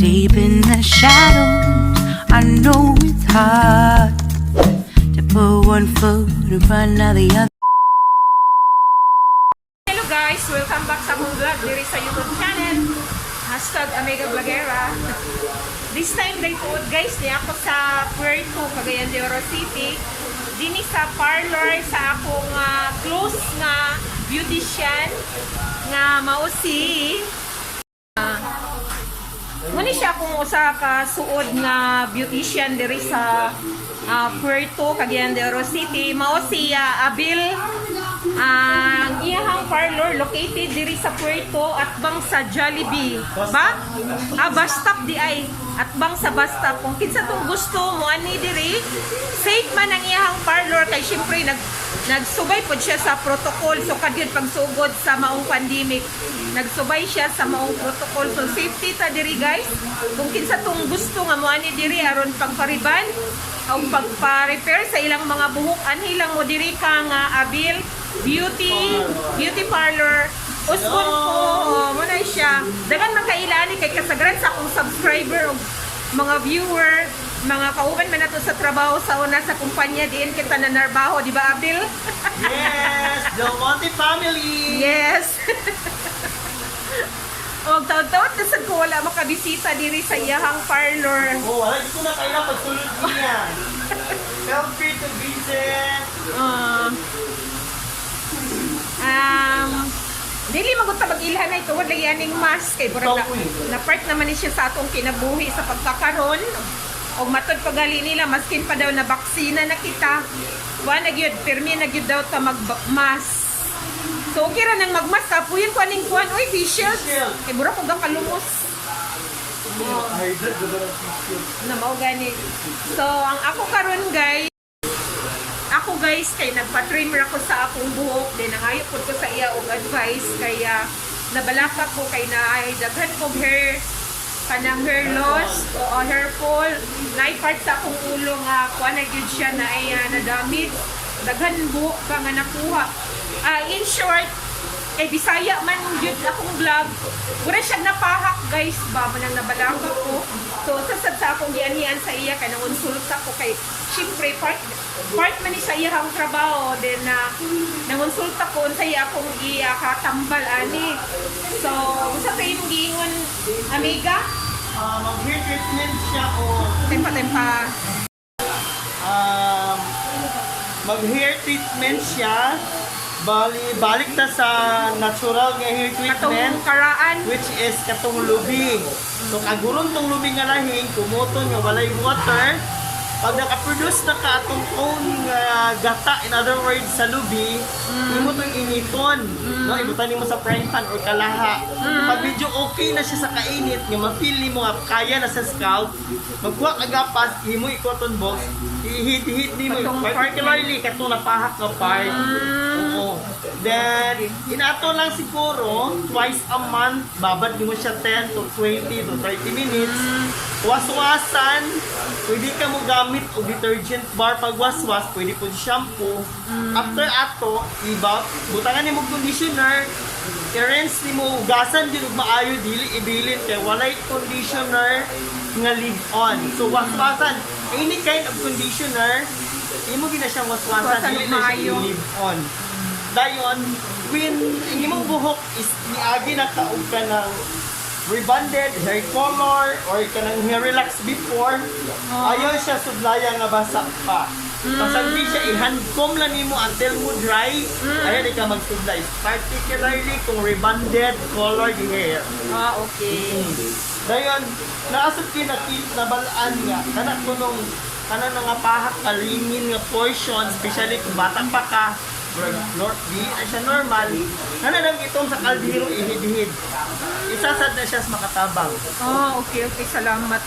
Deep in the shadows, I know it's hard to put one foot in front of the other. Hello guys! Welcome back sa akong vlog diri sa YouTube channel. #AmigaVlogera. This time day po guys, ni ako sa Puerto, Cagayan de Oro City. Dini sa parlor sa akong close nga beautician nga mao si Muni siya akong usa ka suod nga beautician diri sa Puerto, Cagayan de Oro City. Mao siya Abil. Ang iyahang parlor located diri sa Puerto at bang sa Jollibee. Ba? Ah, bus stop di ay. At bang sa bus stop. Kung kinsa tong gusto mo ani diri, safe man ang iyahang parlor kay syempre nagsubay pod siya sa protocol. So kadiyot pagsugod sa maong pandemic, nagsubay siya sa maong protocol. So safety ta diri, guys. Kung kinsa tong gusto nga mo ani diri aron pagpariban o pagpa-repair sa ilang mga buhok, anhi lang mo diri ka nga Abil Beauty Beauty Parlor. Usbon ko, oh, mo na siya. Daghan man kailani kay kasagaran sa akong subscriber o mga viewer, mga kauban man nato sa trabaho sa una sa kumpanya diin kita nanarbaho, di ba, Abil? Yes! Del Monte family! Yes. Og taud-taud na sad ko wala makabisita diri sa iyahang parlor. Oh, wala, di ko na kailangan pagsulod niya. Feel free to visit. Dili magud ta mag-ilhan ay tungod lagi aning mask kay murag na part naman ni siya sa atong kinabuhi sa pagkakaron. Og matod pagali nila, maskin pa daw na baksina na kita, wa na gyud, pirmi na gyud daw ta mag-mask. So okay ra nang mag-mask, kapuyon ko aning kuan, oy, face shield. Shield. Kay murag ko kalumos na mao gani. So ang ako karon guys, ako guys kay nagpa-trim ra ko sa akong buhok, then nangayo pud ko sa iya og advice kaya nabalaka ko kay naay daghan kog hair kanang hair loss o hair fall, naay part sa akong ulo nga kuan na gyud siya na ay na damage, daghan buhok pa nga nakuha. Ah, in short, kay Bisaya man gyud akong vlog, wala siya napahak guys ba manang nabalaka ko. So sa sad sa akong gianhian sa iya kay nangonsulta ko kay syempre part part man ni sa iyang trabaho, then na nangonsulta ko unsa iya akong iya katambal ani. So unsa pa imong giingon, amiga? Mag-hair treatment siya o Tempa tempa. Mag-hair treatment siya. Bali, balik ta sa natural nga hair Katong treatment, karaan. Which is katong lubi. So kaguron tong lubi nga lahing, kumuton nga walay water. Pag naka-produce na ka atong own nga gata, in other words, sa lubi, imo tong initon. No, ibutan nimo sa frying pan or kalaha. Pag medyo okay na siya sa kainit, nga ma-feel nimo nga kaya na sa scalp, magkuha ka gapas, imo i-cotton box, i-hit-hit nimo, Katong part. Particularly katong napahak nga part. Oo. Then, inato lang siguro, twice a month, babad nimo siya 10 to 20 to 30 minutes. Waswasan, pwede ka mo gamit og detergent bar pag waswas, pwede po shampoo. After ato, iba, butangan nimo og conditioner, i-rinse nimo, hugasan din og maayo, dili ibilin kay walay conditioner nga leave on. So waswasan, any kind of conditioner, imo gina siyang waswasan, Waswasan dili og na siya maayo. I-leave on. Dayon, when ang imong buhok is niagi na ka og kanang rebonded, hair color, or kanang hair relax before, ayaw siya sudlaya nga basa pa. Pasagdi siya, i-hand comb lang nimo until mo dry, ayaw di ka magsudlay. Particularly kung rebonded colored hair. Ah, okay. Dayon, naasod kinakit nabalaan nga, kana kunong kana na nga pahak kalingin nga portion, especially kung bata pa ka, murag di na siya normal, kana lang itong sa kaldero ihid-hid. Isa sad na siya sa makatabang. Oh, okay. Salamat.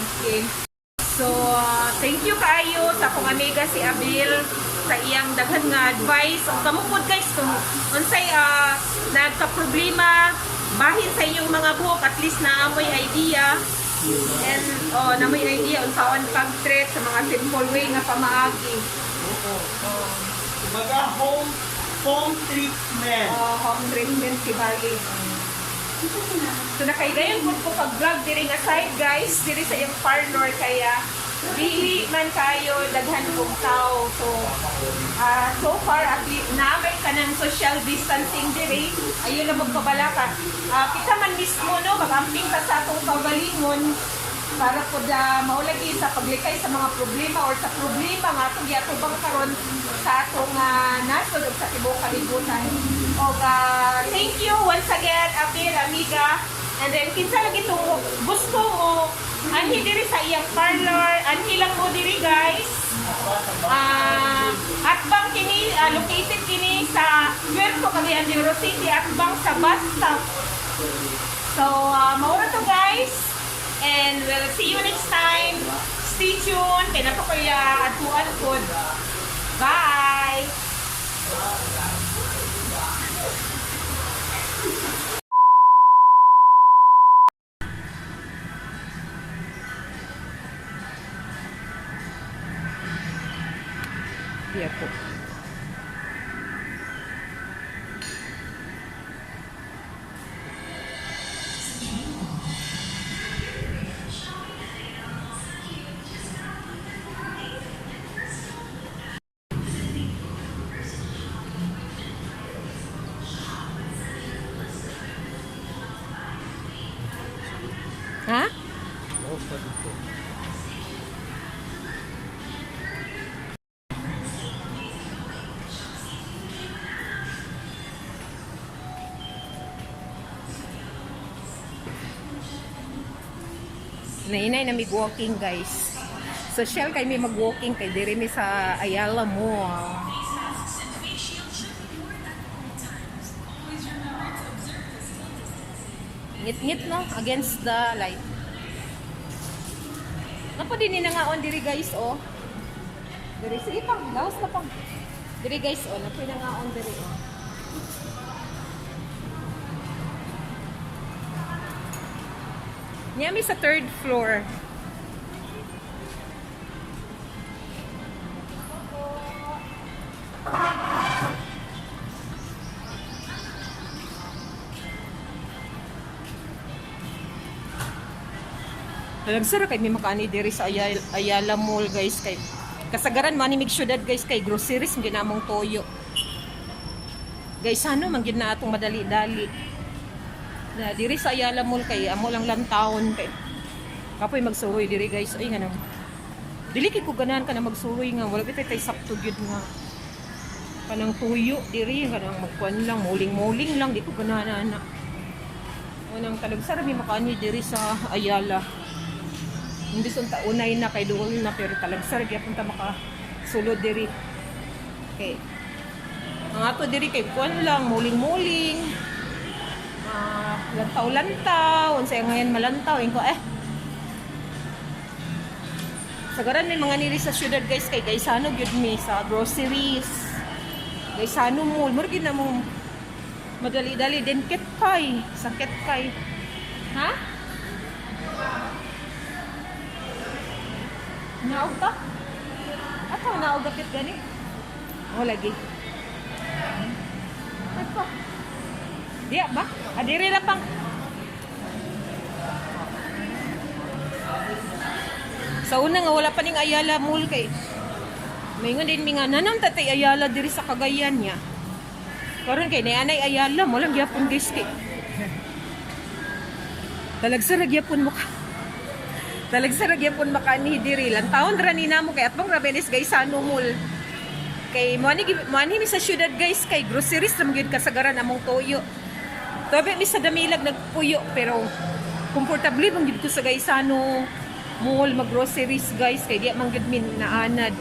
Okay. So, thank you kaayo sa akong amiga si Abil sa iyang daghan nga advice. O kamo pod guys, kung unsay nagka-problema bahin sa inyong mga buhok, at least naamoy idea. And oh, namoy idea unsaon pag-treat sa mga simple way nga pamaagi. Kumbaga, home home treatment. Oh, home treatment si Bali. So nakaidayon pud ko pag-vlog diri nga side, guys, diri sa iyang parlor kaya dili man kayo daghan kong tao. So so far at least na may kanang social distancing diri. Ayun na magpabalaka. Kita man mismo, no, magamping ta sa atong kaugalingon para po da maulagi sa paglikay sa mga problema or sa problema nga atong giatubang karon sa atong nasod ug sa tibuok kalibutan. Og thank you once again, Apil Amiga. And then kinsa lagi to gusto mo anhi diri sa iyang parlor, anhi lang mo diri, guys. Atbang kini, located kini sa Puerto Cagayan de Oro City, atbang sa bus stop. So, mao ra to, guys. And we'll see you next time. Stay tuned. Kay naa pa koy atuan pod. Bye! Yeah po. Ha? Nainay na mig walking, guys. Social kay mi mag-walking kay diri mi sa Ayala Mall. Ngit-ngit, no, against the light. Napo din ni nangaon diri, guys, oh. Diri sige pang laos na pang. Diri, guys, oh, napo nangaon diri, oh. Niya mi sa third floor. Talagsara kay may makaani diri sa Ayala Mall, guys, kay kasagaran man ni mig syudad, guys, kay groceries gyud namong toyo. Guys, ano man gyud na atong madali-dali. Na diri sa Ayala Mall kay amo lang lantawon kay kapoy magsuroy diri, guys. Ay nga nang dili kay ko ganahan ka na magsuroy nga wala bitay tay sakto gyud nga kanang tuyo diri, kanang magkuan lang, muling-muling lang, di ko ganahan ana. Unang talagsara may makaani diri sa Ayala. Hindi sa unay na kay duol na pero talagsara gyapon ta maka sulod diri. Okay. Ang ato diri kay kuan lang, muling-muling. Lantaw-lantaw, unsay ngayon malantaw, inko eh. Sagaran may mga niri sa syudad, guys, kay Gaisano gyud mi sa groceries. Gaisano Mall, mura gyud na mo madali-dali din Kitkay, sa Kitkay. Ha? Naog ta? Ato naog akit gani? O lagi. Ay pa. Diya ba? Adiri na pang. Sa una nga wala pa ning Ayala Mall kay Maingon din mi nga nanam tatay Ayala diri sa Cagayan niya. Karon kay naanay Ayala mo lang gyapon, guys, kay Talagsara gyapon mo ka. Talagsara gyapon makaani diri. Lantawon ra ni namo kay atbang Rabenes Gaisano Mall. Kay mo ani mi sa syudad, guys, kay groceries ra man gyud kasagaran among toyo. Tabi mi sa Damilag nagpuyo pero komportable man gyud ko sa Gaisano Mall mag-groceries, guys, kay di man gyud min naanad.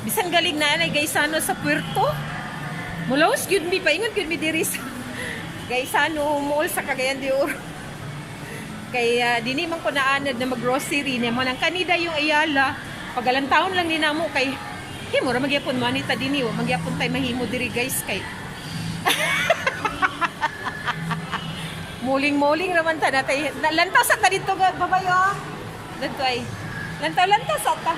Bisan galing naanay Gaisano sa Puerto. Mulaos gyud mi, paingon gyud mi diri sa Gaisano Mall sa Cagayan de Oro. Kay dini man ko naanad na mag-grocery niya mo nang kanida yung Ayala. Pagalantaon lang ni namo kay himo ra magyapon man ta dinhi, wa magyapon tay mahimo diri, guys, kay muling-muling raman ta natay lantaw sa ta dito babayo. Dito ay lantaw-lantaw sa ta.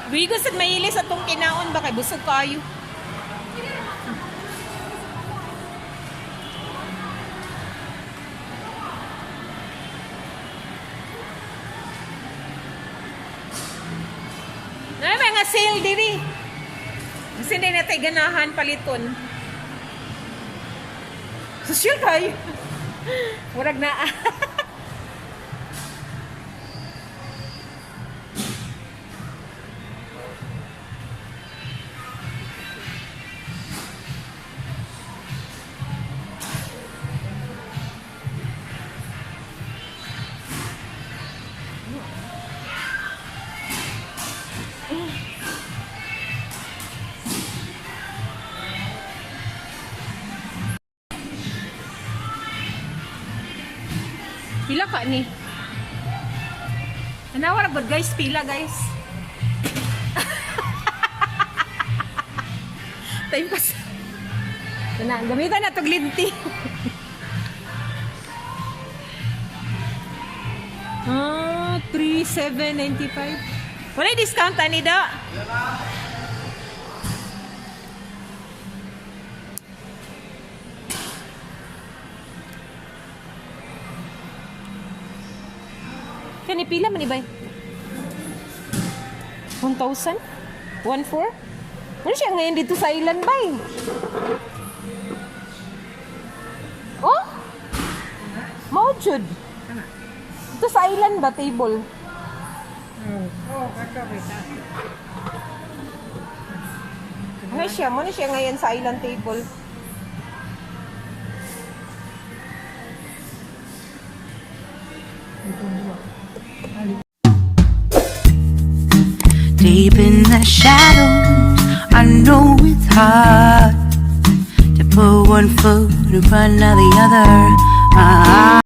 Wigo sad maili sa tong kinaon ba kay busog kayo. sale diri. Kasi hindi na tayo ganahan paliton. Social kay. Murag na. Pila ka ni? Tanawa ra gud, guys, pila, guys. Time pass. Tana, gamitan na tog linti. 3795. Wala discount ani da. Kani pila man ibay? 1,000? 1,4? Wala siya ngayon dito sa island bay. Oh? Mao jud. Ito sa island ba table? Oh, kakabita. Ano siya? Muna siya ngayon sa island table. Deep in the shadows, I know it's hard to put one foot in front of the other.